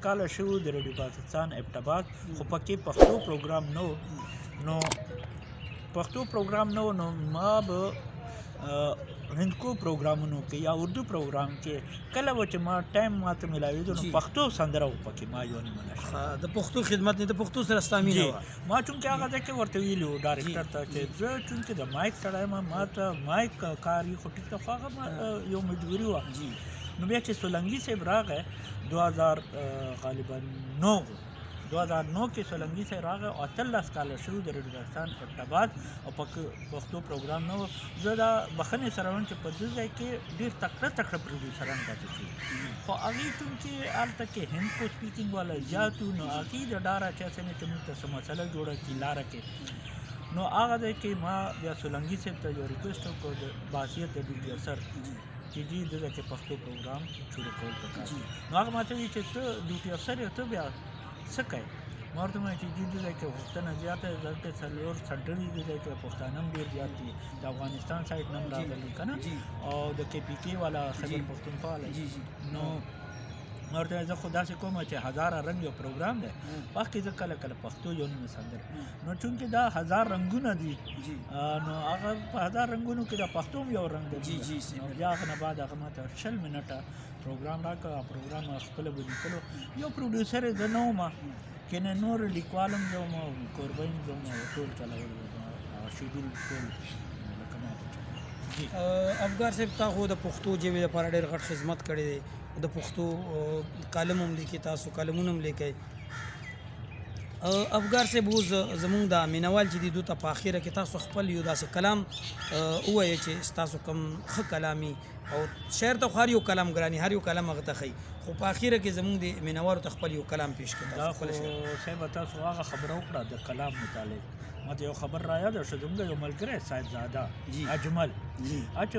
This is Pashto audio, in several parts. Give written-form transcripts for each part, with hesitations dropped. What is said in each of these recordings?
کاله شوو د ریډیو پاکستان ایبټ آباد، خو پکې پښتو پروګرام نه و. نو پښتو پروګرام نه و، نو ما به هندکو پروګرامونو کې یا اردو پروګرام کې کله به چې ما ټایم ماته ملاوېدو، نو پښتو سندره و پکې ما یو نیمه نشره. د پښتو خدمت نه، د پښتو سره ستا مینه وه. ما چونکې هغه ځای کې ورته ویلي وو ډایرکټر ته چې زه چونکې د مایک سړی یم، ما ته مایک کار یې خو ټیک ده، خو هغه ما یو مجبوري وه. نو بیا چې سولنګي صاحب راغی 2000 غالبا 9، 2009 کې سولنګي صاحب راغی او 18 کاله شو د ریډیو پاکستان ایبټ آباد او پښتو پروګرام نه و. زه دا بخښنې سره وایم چې په دې ځای کې ډېر تکړه تکړه پروډیوسران پاتې شوي، خو هغې چونکې هلته کې هند کو سپیکینګ والا زیات وو، نو هغې د ډاره چې هسې نه چې موږ ته څه مسله جوړه کړي لاره کې. نو هغه ځای کې ما بیا سولنګي صاحب ته یو ریکویسټ وکړ د بحثیت د ډیوټي افسر چې جی دلته کې پښتو پروګرام شروع کول پکار. نو هغه ماته وویل چې ته ډیوټي افسر یې، ته بیا څه کوې؟ ما ورته وویل چې جی دلته کې غوښتنه زیاته ده، دلته 4 سنټر دي، دلته کې پښتانه هم ډېر زیات دي، د افغانستان سایډ نه هم راغلي که نه، او د کې پي کې والا خیبر پښتونخوا والا. نو ما ورته وویل زه خو داسې کوم چې هزاره رنګ یو پروګرام دی، وخت کې زه کله کله پښتو یو نیمه سندره، نو چونکې دا 1000 رنګونه دي، نو هغه په 1000 رنګونو کې دا پښتو هم یو رنګ دی. نو بیا هغه نه بعد هغه ما ته 20 منټه پروګرام راکړ. هغه پروګرام ما خپله به لیکلو، یو پروډیوسر یې زه نه وم که نه نور لیکوال هم زه وم، کوربه هم زه وم، ټول چلول شیډول ټول لکه ما به چلول. افګار صاحب، تا خو د پښتو ژبې لپاره ډېر غټ خدمت کړی دی، د پښتو کالم هم لیکي، تاسو کالمونه هم لیکئ. افګار صاحب، اوس زمونږ د مینوال چې دي دوی ته په اخره کې تاسو خپل یو داسې کلام ووایئ چې ستاسو کوم ښه کلام وي، او شاعر ته خو هر یو کلام ګراني، هر یو کلام هغه ته ښیي، خو په اخره کې زمونږ د مینوالو ته خپل یو کلام پیش کړئ. دا خو صاحب تاسو هغه خبره وکړه د کلام متعلق، ما ته یو خبر را یاده شو. زمونږ یو ملګری صاحبزاده اجمل چې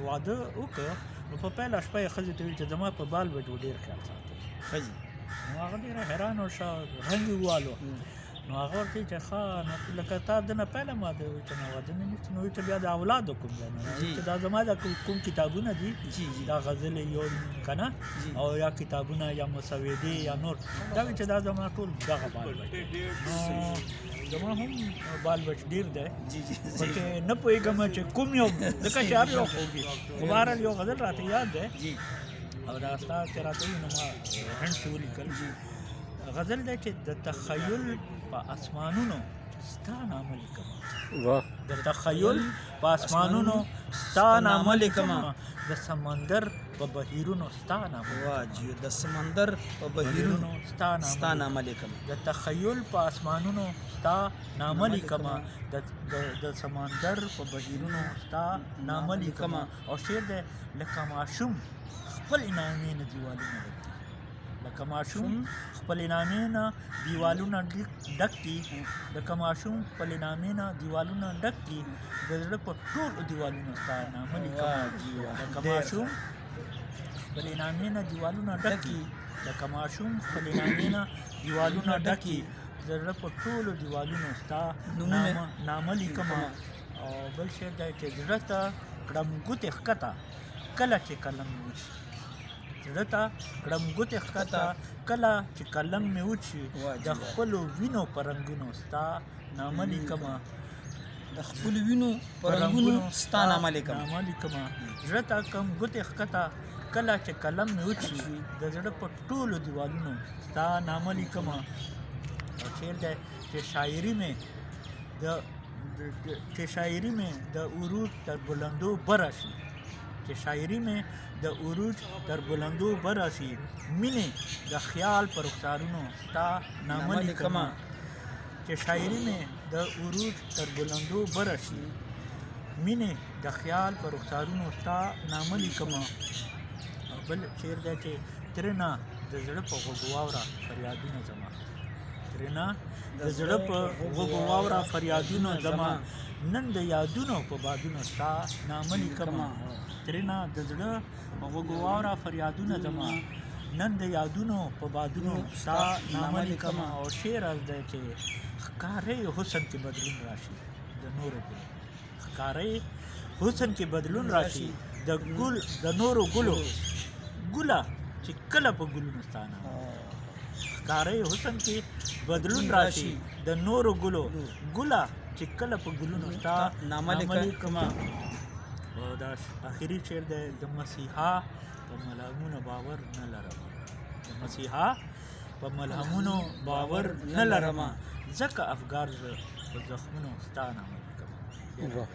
واده وکړ، نو په پیله شپه یې ښځې ته وویل چې زما په بال بچو ډېر خیال ساتئ. ښځې نو هغه ډېره حیرانه شوه، رنګ یې ووالو. نو هغه ورته وویل چې ښه، نو لکه تا دنه پیله ما ته وویل چې نه واده مې نشته، نو وویل چې بیا د اولادو کوم ځای نه، چې دا زما د کوم کتابونه دي، دا غزلې یو که نه، او یا کتابونه یا مسودې یا نور، دا وویل چې دا زما ټول دغه بال بچ. نو زما هم بال بچ ډېر دی، پکې نه پوهېږم چې کوم یو، ځکه چې هر یو خوږ وي، خو بهرحال یو غزل راته یاد دی او دا ستا چې راته وویل نو ما هنډ کې ولیکل. غزل دی چې د تخیل په اسمانونو ستا نامه لیکم، د تخیل په اسمانونو ستا نامه لیکم، د سمندر په بهیرونو ستا نامه لیکم. د سمندر په بهیرونو ستا نامه لیکم، د تخیل په اسمانونو ستا نامه لیکم، د سمندر په بهیرونو ستا نامه لیکم. او شعر دی لکه ماشوم خپل نامې نه دیوالونه ډک دي، لکه ماشوم خپل نامې نه دیوالونه ډک دي، لکه ماشوم خپل نامې نه دیوالونه ډک دي، د زړه په ټولو دیوالونو ستا نامه لیکم. لکه ماشوم خپل نامې نه دیوالونه ډک دي، لکه ماشوم خپل نامې نه دیوالونه ډک دي، د زړه په ټولو دیوالونو ستا نامه لیکم. او بل شعر دی چې زړه ته کړم ګوتې ښکته کله چې قلم مې وچي، زړه ته کړم ګوتې ښکته کله چې قلم مې وچي، د خپلو وینو په رنګونو ستا نامه لیکم، د خپلو وینو په رنګونو ستا نامه لیکم، نامه لیکم. زړه ته کړم ګوتې ښکته کله چې قلم مې وچي، د زړه په ټولو دیوالونو ستا نامه لیکم. او شعر دی چې شاعري مې د چې شاعري مې د عروج تر بلندو بره شي، چې شاعري مې د عروج تر بلندو بره شي، مینې د خیال پر رخسارونو ستا نامه لیکم. چې شاعري مې د عروج تر بلندو بره شي، مینې د خیال پر رخسارونو ستا نامه لیکم. او بل شعر دی چې ترنه د زړه په غوږو واوره فریادونه زما، ترنه د زړه په غوږو واوره فریادونه زما، نن د یادونو په بادونو ستا نامه لیکم. ترنه د زړه په غوږو واوره فریادونه زما، نن د یادونو په بادونو ستا نامه لیکم. او شعر دی چې ښکارې حسن کې بدلون راشي، د نورو ګلو ښکارې حسن کې بدلون راشي، د ګل د نورو ګلو ګله چې کله په ګلونو ستا نامه. ښکاره حسن کې بدلون راشي د نورو ګلو ګله چې کله په ګلونو ستا نامه لیکمه. او دا اخري شعر دی، د مسیحا په ملامونو باور نه لرم، د مسیحا په ملهمونو باور نه لرم، ځکه افګار زه په زخمونو ستا نامه لیکم. واه.